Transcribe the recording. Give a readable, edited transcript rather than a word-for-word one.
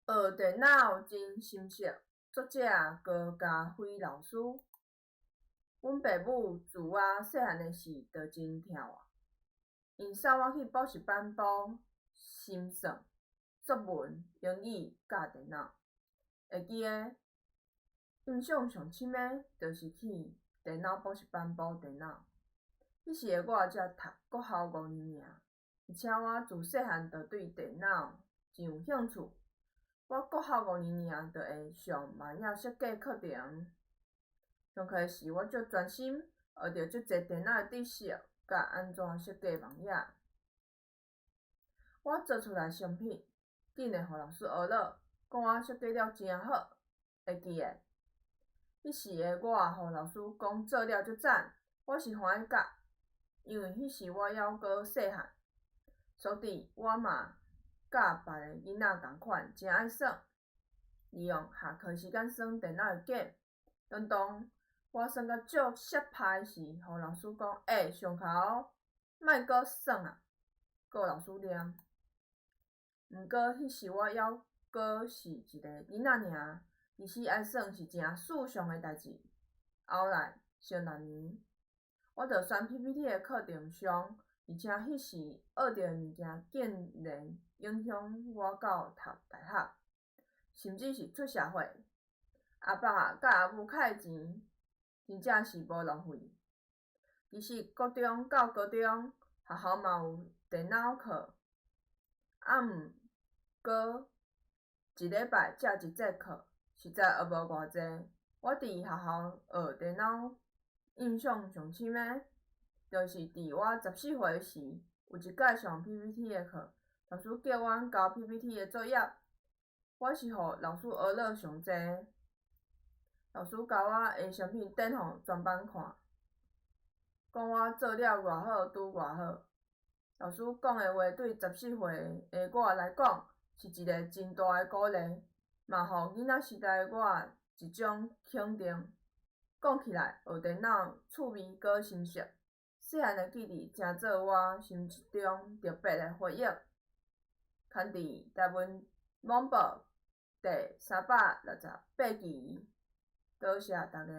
學電腦真心適，作者高嘉輝老師。阮爸母自我細漢的時就真疼我，𪜶送我去補習班補心算、作文、英語佮電腦。會記得印象上深的，就是去電腦補習班補電腦。彼時的我才讀國校五年爾，而且我自細漢就對電腦真有興趣。我國校五年爾就會上網頁設計課程。上課時我足專心，學著足濟電腦的知識，佮按怎設計網頁。我做出來成品，竟然予老師呵咾，講我設計了誠好。會記得，彼時的我予老師講做了足讚，我是歡喜甲，因為彼時我猶閣細漢，所以我嘛佮別个囡仔仝款，誠愛耍，利用下課時間耍電腦的 game。當當我耍甲足穡歹時，予老師講：“欸，上課喔，莫閣耍啊！”閣予老師念。毋過彼時我猶閣是一个囡仔爾，其實愛耍是誠事常的代誌。後來升六年，我著選 PPT 的課程上，而且彼時學著的物件竟然影響我到讀大學，甚至是出社會。阿爸佮阿母較的錢，真正是無浪費。其實國中到高中，學校嘛有電腦課，毋過一禮拜才一節課，實在學無偌濟。我佇學校學電腦印象上深的，就是佇我14歲時，有一擺上 PPT 的課，老師叫阮交 PPT 的作業，我是予老師呵咾上濟。老師共我的成品展予全班看，講我做了偌好，拄偌好。老師講的話對14歲的我來講，是一个真大的鼓勵，嘛予囡仔時代的我一種肯定。講起來，學電腦趣味閣心適，細漢的記憶成做我心中特別的回憶。刊佇台灣網報第368期，多謝大家。